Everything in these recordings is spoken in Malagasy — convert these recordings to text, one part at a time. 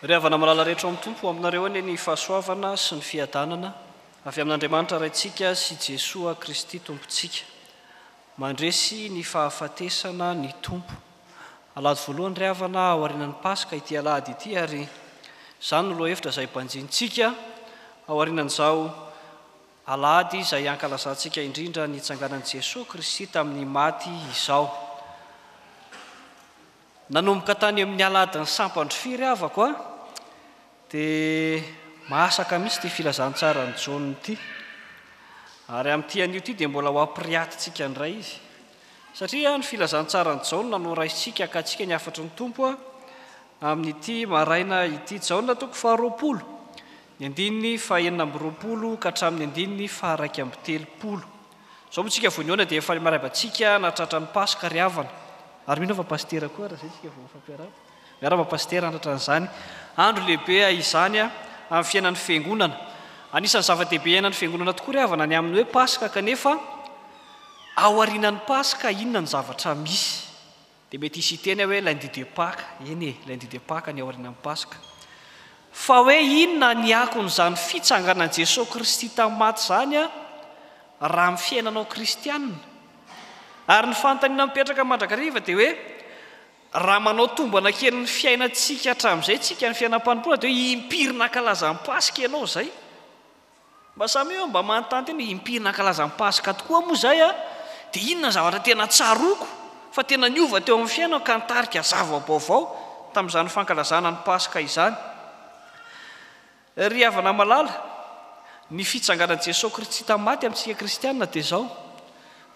Ry havana malala rehetra ao amin'ny Tompo, ho aminareo anie ny fahasoavana sy ny fiadanana avy amin'Andriamanitra Raintsika sy Jesoa Kristy Tompontsika. Mandresy ny fahafatesana ny Tompo. Alahady voalohany ry havana aorianan'ny Paska ity alahady ity ary izany no lohahevitra izay banjinintsika aorianan'izao alahady izay ankalazantsika indrindra ny nitsanganan'i Jesoa Kristy tamin'ny maty izao. Nanomboka tany amin'ny alahadin'ny sampandro ry havako a, dia masaka mihitsy ity filazantsaran'i Jaona ity. Ary amin'ity anio ity dia mbola ho ampiriatintsika indray izy. Satria ny filazantsaran'i Jaona no raisintsika hakantsika ny hafatry ny Tompo amin'ity maraina ity. Jaona toko faharoapolo, ny andininy fahenina amby roapolo ka hatramin'ny andininy faha-31. Izao moa tsika vao nihaona dia efa miarahaba antsika nahatratra ny Paska ry havana. Ary mino aho fa Pasitera koa raha izay tsika vao mifampiarahaba. Miarahaba Pasitera handratra an'izany andro lehibe izany amin'ny fiainan'ny Fiangonana. Anisan'ny zava-dehibe iainan'ny Fiangonana tokoa ry havana ny amin'ny hoe Paska kanefa aorianan'ny Paska inona ny zavatra misy? Dia mety hisy hiteny aho hoe lundi de Pâques, eny e, lundi de Pâques ny aorianan'ny Paska. Fa hoe inona ny akon'izany fitsanganan'i Jesoa Kristy tamin'ny maty izany raha amin'ny fiainanao kristiana? Ary ny fanontaniana mipetraka mandrakariva dia hoe, raha manao tombana kely ny fiainantsika hatramin'izay tsika, ny fiainam-panompoana, dia hoe impiry nankalaza ny Paska ianao izay? Mba samy eo mba manontany tena hoe impiry nankalaza ny Paska tokoa moa izay aho? Dia inona ny zavatra tena tsaroako fa tena niova teo amin'ny fiainako ka nitarika zava-baovao tamin'izany fankalazana ny Paska izany? Ry havana malala, ny fitsanganan'i Jesoa Kristy tamin'ny maty amintsika kristiana dia izao,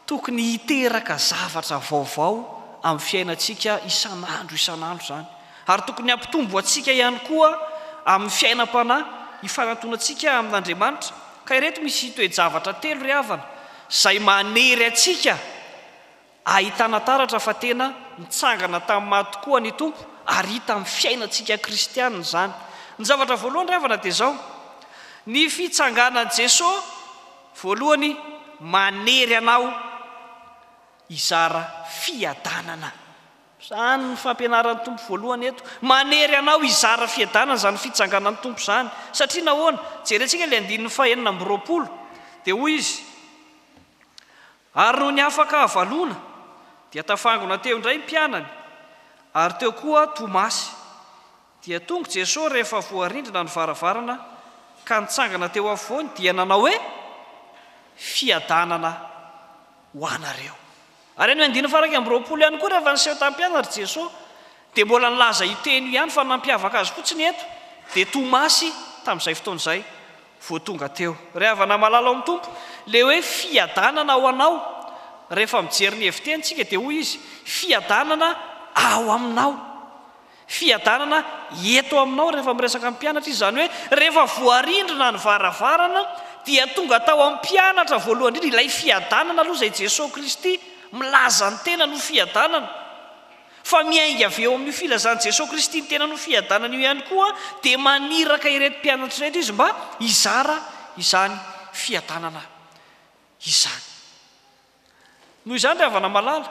Tokony hiteraka zavatra vaovao amin'ny fiainantsika isan'andro isan'andro izany, ary tokony hampitombo antsika ihany koa amin'ny fiainam-panahy hifanantonantsika amin'Andriamanitra. Ka ireto misy toe-javatra telo ry havana, izay manery antsika ahitana taratra fa tena nitsangana tamin'ny maty tokoa ny Tompo, ary hita amin'ny fiainantsika kristiana izany. Ny zavatra voalohany ry havana dia izao, ny fitsanganan'i Jesoa, Voalohany, manery anao hizara fiadanana. Izany ny fampianaran'ny Tompo voalohany eto. Manery anao hizara fiadanana izany fitsanganan'ny Tompo izany. Satria nahoana? Jerentsika ilay andininy fahenina amby roapolo. Dia hoy izy, Ary nony afaka havaloana, dia tafangona teo indray ny mpianany, ary teo koa Tomasy. Dia tonga Jesoa rehefa voarindrina ny varavarana ka nitsangana teo afovoany dia nanao hoe, Fiadanana ho anareo. Ary any andininy faha-21 ihany koa rehefa niseho tamin'ny mpianatra Jesoa dia mbola nilaza io teny io ihany fa nampiavaka azy fotsiny eto dia Tomasy tamin'izay fotoana izay vao tonga teo. Ry havana malala ao amin'ny Tompo, ilay hoe fiadanana ho anao, rehefa mijery ny hevi-teny tsika dia hoy izy, fiadanana ao aminao. Fiadanana eto aminao rehefa miresaka amin'ny mpianatra izy, izany hoe rehefa voarindrina ny varavarana dia tonga tao amin'ny mpianatra voalohany indrindra ilay fiadanana aloha izay Jesoa Kristy milaza ny tenany ho fiadanana. Fa miainga avy eo amin'io filazan'i Jesoa Kristy ny tenany ho fiadanana io ihany koa dia maniraka ireto mpianatra ireto izy mba hizara izany fiadanana izany. Noho izany ry havana malala,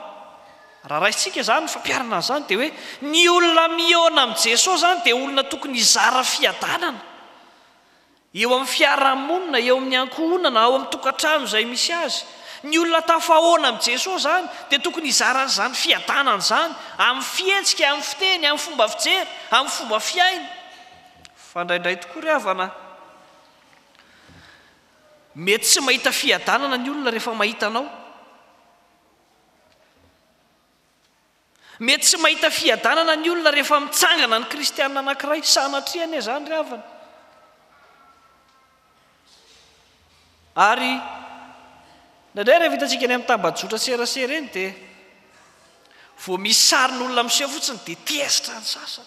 raha raisintsika izany ny fampiharana an'izany dia hoe ny olona mihaona amin'i Jesoa izany dia olona tokony hizara fiadanana eo amin'ny fiarahamonina, eo amin'ny ankohonana, ao amin'ny tokantrano izay misy azy. Ny olona tafahaona amin'i Jesoa izany dia tokony hizara an'izany fiadanana izany amin'ny fihetsika, amin'ny fiteny, amin'ny fomba fijery, amin'ny fomba fiaina. Fa indraindray tokoa ry havana, Mety tsy mahita fiadanana ny olona rehefa mahita anao. Mety tsy mahita fiadanana ny olona rehefa mitsangana ny kristiana anankiray. Sanatria anie izany ry havana. Ary indraindray rehefa hitantsika eny amin'ny tambajotra serasera eny dia vao misy sarin'olona miseho fotsiny dia tezitra ny sasany.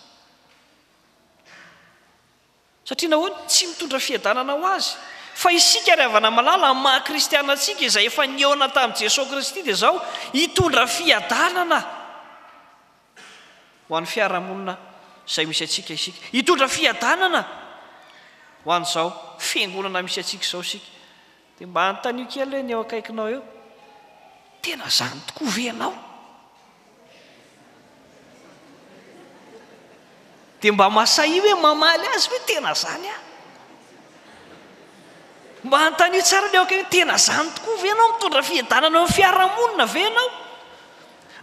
Satria nahoana? Tsy mitondra fiadanana ho azy. Fa isika ry havana malala, amin'ny maha kristiana antsika izay efa nihaona tamin'i Jesoa Kristy dia izao, hitondra fiadanana ho an'ny fiarahamonina izay misy antsika isika. Hitondra fiadanana ho an'izao fiangonana misy antsika izao isika. Dia mba anontanio kely hoe ny eo akaikinao eo, tena izany tokoa ve ianao? Dia mba masahia hoe mamaly azy hoe tena zany aho. Mba anontanio tsara ilay eo akaiky hoe tena zany tokoa ve ianao? Mitondra fiadanana eo amin'ny fiarahamonina ve ianao?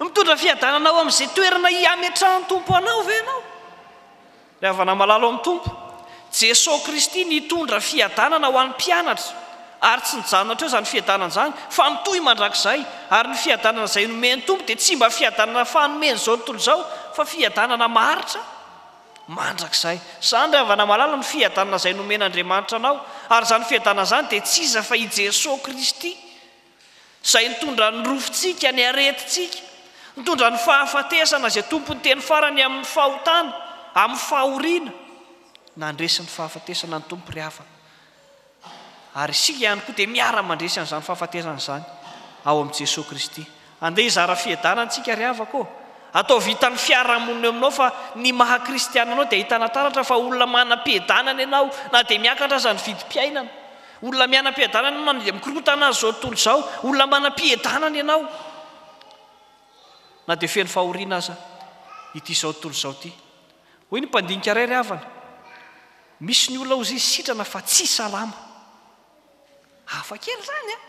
Mitondra fiadanana ao amin'izay toerana hiametrahan'ny Tompo anao ve ianao? Ry havana malala ao amin'ny Tompo, Jesoa Kristy nitondra fiadanana ho an'ny mpianatra, ary tsy nijanona hatreo izany fiadanana izany, fa mitohy mandrakizay, ary ny fiadanana izay nomen'ny Tompo dia tsy mba fiadanana fanomen'izao tontolo izao, fa fiadanana maharitra mandrakizay. Izany ry havana malala no fiadanana izay nomen'Andriamanitra anao, ary izany fiadanana izany dia tsy iza fa i Jesoa Kristy. Izay nitondra ny rofintsika, ny aretintsika, nitondra ny fahafatesana, izay tompon'ny teny farany amin'ny fahotana, amin'ny fahoriana. Nandresy ny fahafatesana ny Tompo ry havana. Ary isika ihany koa dia miara-mandresy an'izany fahafatesana izany ao amin'i Jesoa Kristy. Andeha hizara fiadanana isika ry havako ô. Ataovy hitan'ny fiarahamonina eo aminao fa ny maha kristiana anao dia ahitana taratra fa olona manam-piadanana ianao na dia miakatra aza ny vidim-piainana. Olona mianam-piadanana ianao na dia mikorontana aza izao tontolo izao. Olona manam-piadanana ianao na dia feno fahoriana aza ity izao tontolo izao ity. Hoy ny mpandinika iray ry havana, misy ny olona hozy izy sitrana fa tsy salama. Hafa kely izany an!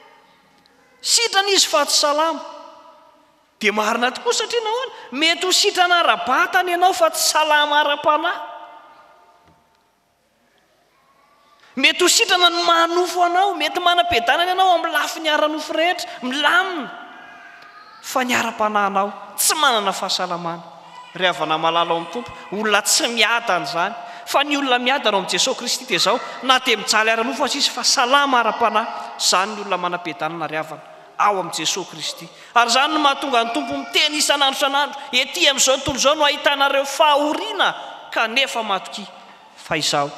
Sitrana izy fa tsy salama. Dia marina tokoa satria nahoana? Mety ho sitrana ara-batana ianao fa tsy salama ara-panahy. Mety ho sitrana ny maha nofo anao, mety manam-piadanana ianao amin'ny lafiny ara-nofo rehetra, milamina, fa ny ara-panahinao tsy manana fahasalamana. Ry havana malala ao amin'ny Tompo, olona tsy miadana izany, fa ny olona miadana ao amin'i Jesoa Kristy dia izao, na dia mijaly ara-nofo aza izy fa salama ara-panahy, izany ny olona manam-piadanana ry havana, ao amin'i Jesoa Kristy. Ary izany no mahatonga ny Tompo miteny isan'andro isan'andro, ety amin'izao tontolo izao no ahitanareo fahoriana, kanefa matokia fa izaho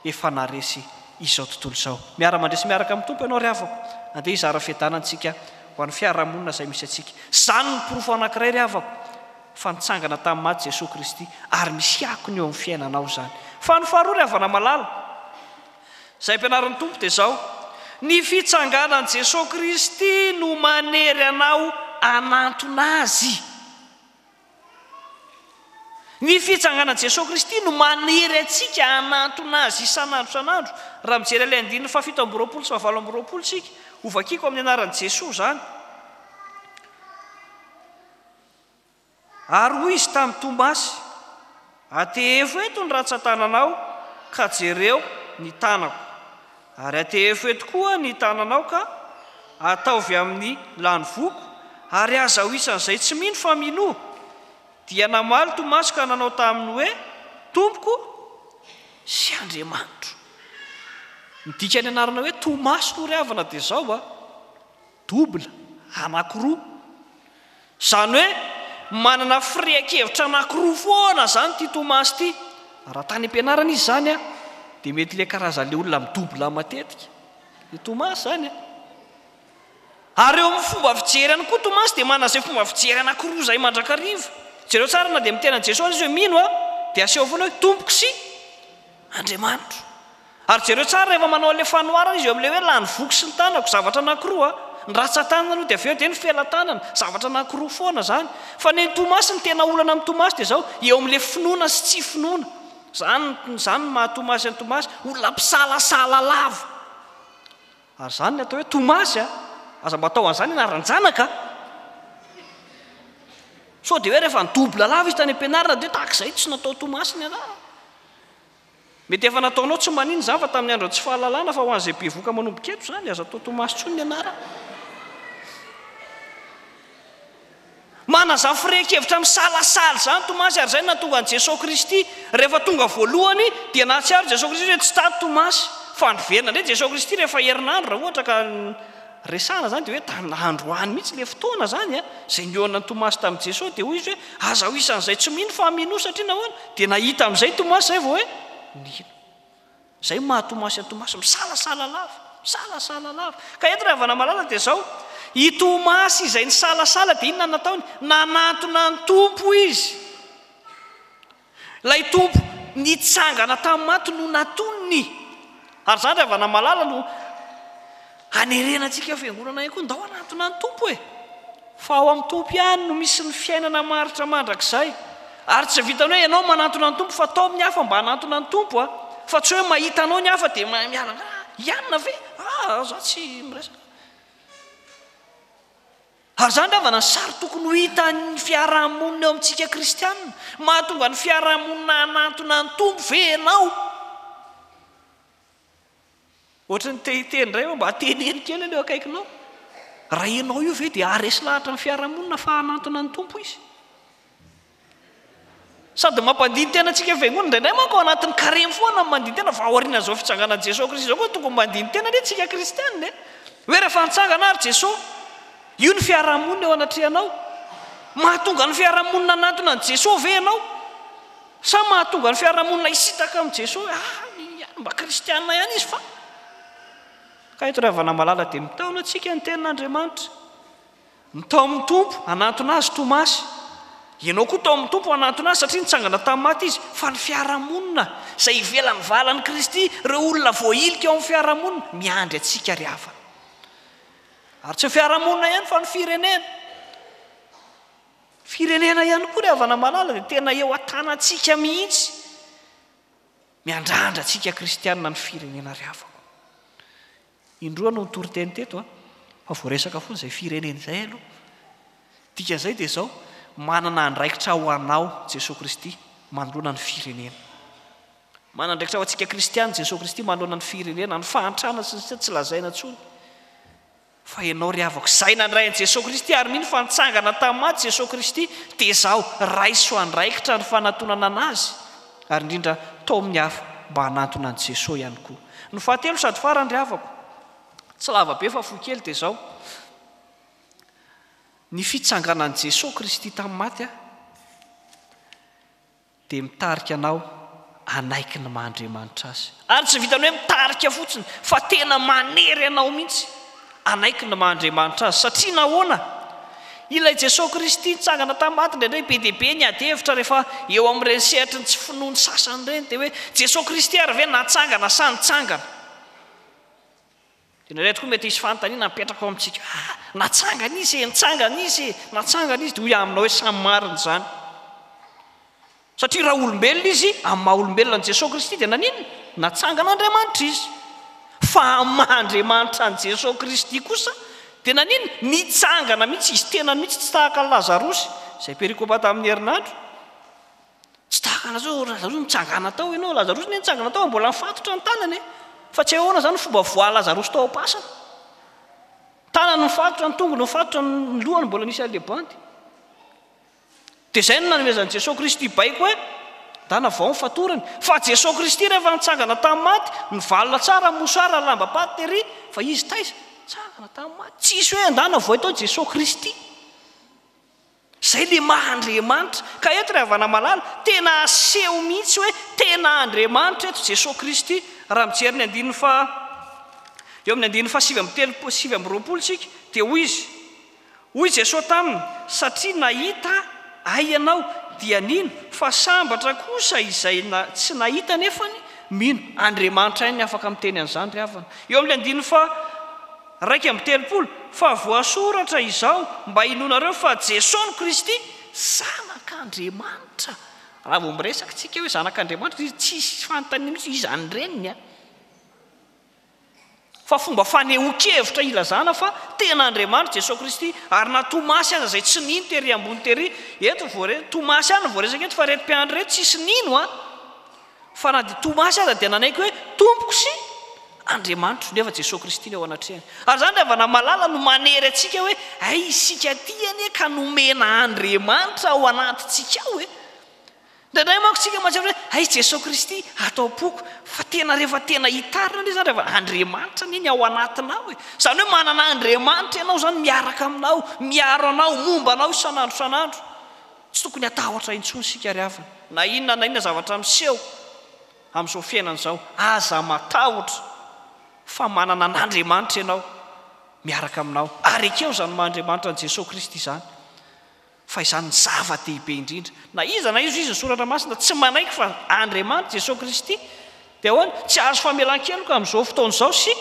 efa naharesy izao tontolo izao. Miara-mandresy miaraka amin'ny Tompo ianao ry havako. Andeha hizara fiadanana isika ho an'ny fiarahamonina izay misy antsika. Izany no porofo anankiray ry havako fa nitsangana tamin'ny maty Jesoa Kristy ary misy akony eo amin'ny fiainanao izany. Fa ny faharoa ry havana malala, izay ampianarin'ny Tompo dia izao, ny fitsanganan'i Jesoa Kristy no manery anao hanantona Azy. Ny fitsanganan'i Jesoa Kristy no manery antsika hanantona Azy isan'andro isan'andro. Raha mijery ilay andininy fahafito amby roapolo sy fahavalo amby roapolo isika, hovakiko amin'ny anaran'i Jesoa izany. Ary hoy Izy tamin'i Tomasy, Atehefo eto ny rantsan-tananao ka jereo ny tanako, ary atehefo eto koa ny tananao ka ataovy amin'ny lanivoako, ary aza ho isan'izay tsy mino fa minoa. Dia namaly Tomasy ka nanao taminy hoe, Tompoko sy Andriamanitro. Ny dikan'ny anarana hoe Tomasy moa ry havana dia izao a, double, anankiroa. Izany hoe manana firehan-kevitra anankiroa foana izany ity Tomasy ity. Raha tany am-pianarana izy izany a, dia mety ilay karazan'ilay olona mi-double matetika. Ilay Tomasy izany a. Ary eo amin'ny fomba fijery ihany koa Tomasy dia manana izay fomba fijery anankiroa izay mandrakariva. Jereo tsara na dia miteny an'i Jesoa aza izy hoe mino aho, dia aseho foana hoe Tompoko sy Andriamanitro. Ary jereo tsara rehefa manao an'ilay fanoharana izy eo amin'ilay hoe lany voky sy ny tanako, zavatra anankiroa, ny ratsan-tanana aloha dia avy eo dia ny felatanana, zavatra anankiroa foana izany. Fa ny an'i Tomasy, ny tena olana amin'i Tomasy dia izao, eo amin'ilay finoana sy tsy finoana. Izany, izany no maha Tomasy an'i Tomasy, olona mpisalasala lava. Ary izany ny atao hoe Tomasy a! Aza mba atao an'izany anaran-janaka a! Sao dia hoe rehefa ni-double lava izy tany am-pianarana dia hoe tahaka izay tsy natao Tomasy ny anarany. Mety efa nataonao tsy maninona izany fa tamin'ny andron'ny tsy fahalalana fa ho an'izay bevoka manomboka eto izany aza atao Tomasy intsony ny anarana. Manana izany firehan-kevitra misalasala izany Tomasy ary izay no nahatonga an'i Jesoa Kristy rehefa tonga voalohany dia nahatsiaro Jesoa Kristy hoe tsy tato Tomasy fa niverina indray Jesoa Kristy rehefa herinandro raha ohatra ka resahana izany dia hoe tamin'ny androany mihitsy ilay fotoana izany a, izay nihaonan'i Tomasy tamin'i Jesoa dia hoy izy hoe aza ho isan'izay tsy mino fa minoa satria nahoana? Dia nahita amin'izay Tomasy izay vao hoe nino. Izay no maha Tomasy an'i Tomasy, misalasala lava, misalasala lava. Ka eto ry havana malala dia izao, i Tomasy izay nisalasala dia inona no nataony? Nanantona ny Tompo izy. Ilay Tompo nitsangana tamin'ny maty no natoniny. Ary izany ry havana malala no hanerena antsika fiangonana ihany koa, ndao hanantona ny Tompo e! Fa ao amin'ny Tompo ihany no misy ny fiainana maharitra mandrakizay. Ary tsy vitan'ny hoe ianao manantona ny Tompo fa taomy ny hafa mba hanantona ny Tompo a! Fa tsy hoe mahita anao ny hafa dia miala ah! I anona ve? Ah! Za tsy miresaka. Ary izany ry havana ny sary tokony ho hitan'ny fiarahamonina eo amintsika kristianina. Mahatonga ny fiarahamonina hanantona ny Tompo ve ianao? Ohatry ny te hiteny indray aho, mba teneno kely aloha eo akaikinao. Raha ianao io ve dia haharesy lahatra ny fiarahamonina fa hanantona ny Tompo izy? Sady mampandini-tena antsika fiangonana. Indraindray manko ao anatin'ny karemy foana ny mandini-tena fa aorian'izao fitsanganan'i Jesoa Kristy izao koa tokony mandini-tena anie tsika kristianina e! Hoe rehefa nitsangana ary Jesoa, io ny fiarahamonina eo anatrehanao. Mahatonga ny fiarahamonina hanantona an'i Jesoa ve ianao? Sa mahatonga ny fiarahamonina hisintaka amin'i Jesoa hoe ah, mba kristianina ihany izy fa. Ka eto ry havana malala dia mitaona antsika ny tenin'Andriamanitra. Nitaomin'ny Tompo hanantona azy Tomasy. Ianao koa taomin'ny Tompo hanantona azy satria nitsangana tamin'ny maty izy. Fa ny fiarahamonina izay ivelan'ny valan'i Kristy, ireo olona voahilika ao amin'ny fiarahamonina, miandry antsika ry havana. Ary tsy ny fiarahamonina ihany fa ny firenena. Firenena ihany koa ry havana malala dia tena eo an-tanantsika mihitsy. Miandrandra antsika kristianina ny firenena ry havako. Indroa no nitory teny teto an, fa voaresaka foana izay firenena izay aloha. Dikan'izay dia izao, manana andraikitra ho anao Jesoa Kristy manoloana ny firenena. Manana andraikitra ho antsika kristiana Jesoa Kristy manoloana ny firenena, ny fahantrana sy ny sisa tsy lazaina intsony. Fa ianao ry havako, izay nandray an'i Jesoa Kristy ary mino fa nitsangana tamin'ny maty Jesoa Kristy, dia izao, raiso andraikitra ny fanatonana an'Azy, ary indrindra taomy ny hafa mba hanantona an'i Jesoa ihany koa. Ny fahatelo sady farany ry havako, tsy lava be fa fohy kely, dia izao, ny fitsanganan'i Jesoa Kristy tamin'ny maty, dia mitarika anao hanaiky ny maha Andriamanitra Azy. Ary tsy vitan'ny hoe mitarika fotsiny fa tena manery anao mihitsy hanaiky ny maha Andriamanitra Azy. Satria nahoana? Ilay Jesoa Kristy nitsangana tamin'ny maty, indraindray be dia be ny ady hevitra rehefa eo amin'ireny sehatry ny tsy finoan'ny sasany ireny, dia hoe Jesoa Kristy ary ve natsangana sa nitsangana? Indraindray tokoa mety hisy fanontaniana mipetraka ao amintsika, Ah, natsangana izy e, nitsangana izy e, natsangana izy, dia hoy aho aminao hoe samy marina izany. Satria raha olombelona izy, amin'ny maha olombelona an'i Jesoa Kristy dia naninona? Natsangan'Andriamanitra izy. Fa amin'ny maha Andriamanitra an'i Jesoa Kristy kosa dia naninona? Nitsangana mihitsy izy tenany mihitsy, tsy tahaka an'i Lazarosy, izay perikopa tamin'ny herinandro. Tsy tahaka an'izao ry Lazarosy nitsangana tao ianao, Lazarosy anie nitsangana tao mbola nifatotra ny tanany e! Fa tsy ahoana izany ny fomba voaha Lazarosy tao am-pasana. Tanany nifatotra, ny tongony nifatotra, ny lohany mbola nisy an'ilay bandy. Dia izay no nanomezan'i Jesoa Kristy baiko hoe, Ndana vao ny fatorany. Fa Jesoa Kristy rehefa nitsangana tamin'ny maty, nivalona tsara ny mouchoir, ny lamba-paty tery, fa izy taiza? Nitsangana tamin'ny maty. Tsisy hoe ndana voay tao Jesoa Kristy. Izay le maha Andriamanitra. Ka eto ry havana malala, tena aseho mihitsy hoe tena Andriamanitra eto Jesoa Kristy. Raha mijery ny andininy faha, eo amin'ny andininy faha 39, 29 isika, dia hoy Izy, Hoy Jesoa taminy, Satria nahita Ahy ianao, dia nino, fa sambatra kosa izay tsy nahita nefany mino. Andriamanitra ihany no afaka miteny an'izany ry havana. Eo amin'ny andininy faha 31, Fa voasoratra izao, mba hinoanareo fa Jesoa no Kristy, Zanak'Andriamanitra. Raha vao miresaka isika hoe Zanak'Andriamanitra, dia tsisy fanontaniana mihitsy, iza ny reniny an? Fa fomba fanehoan-kevitra ilazana fa tena Andriamanitra Jesoa Kristy. Ary na Tomasy aza izay tsy nino tery ambony tery, eto voare, Tomasy ihany no voaresaka eto fa ireto mpiandry ireto tsisy nino an! Fa na dia Tomasy aza dia nanaiky hoe Tompoko sy Andriamanitro, nefa Jesoa Kristy no eo anatrehany. Ary izany ry havana malala no manery antsika hoe, hay isika aty anie ka nomena Andriamanitra ao anatintsika ao e! Indraindray manko tsika mahatsiaro hoe, hay Jesoa Kristy ato am-poko, fa tena rehefa tena hitarina anie izany rehefa Andriamanitra anie ny ao anatinao e! Izany hoe manana Andriamanitra ianao izany miaraka aminao, miaro anao, momba anao isan'andro isan'andro. Tsy tokony hatahotra intsony isika ry havana, na inona na inona zavatra miseho amin'izao fiainana izao, aza matahotra fa manana an'Andriamanitra ianao miaraka aminao, ary ekeo izany maha Andriamanitra an'i Jesoa Kristy izany, fa izany no zava-dehibe indrindra. Na iza na iza izy ny Soratra Masina tsy manaiky fa Andriamanitra Jesoa Kristy dia ahoana? Tsy azo famelan-keloka amin'izao fotoana izao sy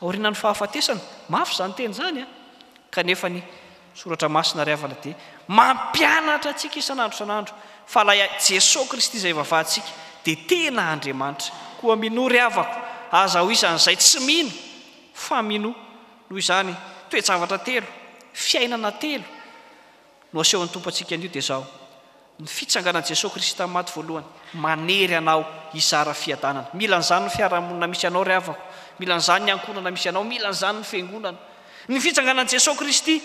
aorianan'ny fahafatesana. Mafy izany teny izany an! Kanefa ny Soratra Masina ry havana dia mampianatra antsika isan'andro isan'andro. Fa ilay Jesoa Kristy izay ivavahantsika dia tena Andriamanitra. Koa minoa ry havako, aza ho isan'izay tsy mino fa minoa. Noho izany, toe-javatra telo, fiainana telo no asehon'ny Tompo antsika anio dia izao, Ny fitsanganan'i Jesoa Kristy tamin'ny maty voalohany, manery anao hizara fiadanana. Mila an'izany ny fiarahamonina misy anao ry havako, mila an'izany ny ankohonana misy anao, mila an'izany ny fiangonana. Ny fitsanganan'i Jesoa Kristy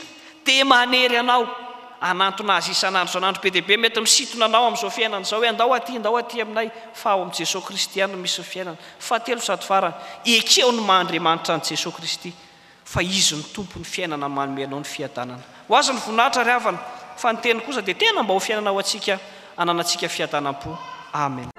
dia manery anao hanantona Azy isan'andro isan'andro. Be dia be mety misintona anao amin'izao fiainana izao hoe andao aty, andao aty aminay, fa ao amin'i Jesoa Kristy ihany no misy ny fiainana. Fahatelo sady farany, ekeo ny maha Andriamanitra an'i Jesoa Kristy, fa Izy no Tompon'ny fiainana manome anao ny fiadanana. Ho Azy ny voninahitra ry havana, fa ny teny kosa dia tena mba ho fiainana ho antsika hananantsika fiadanam-po. Amen.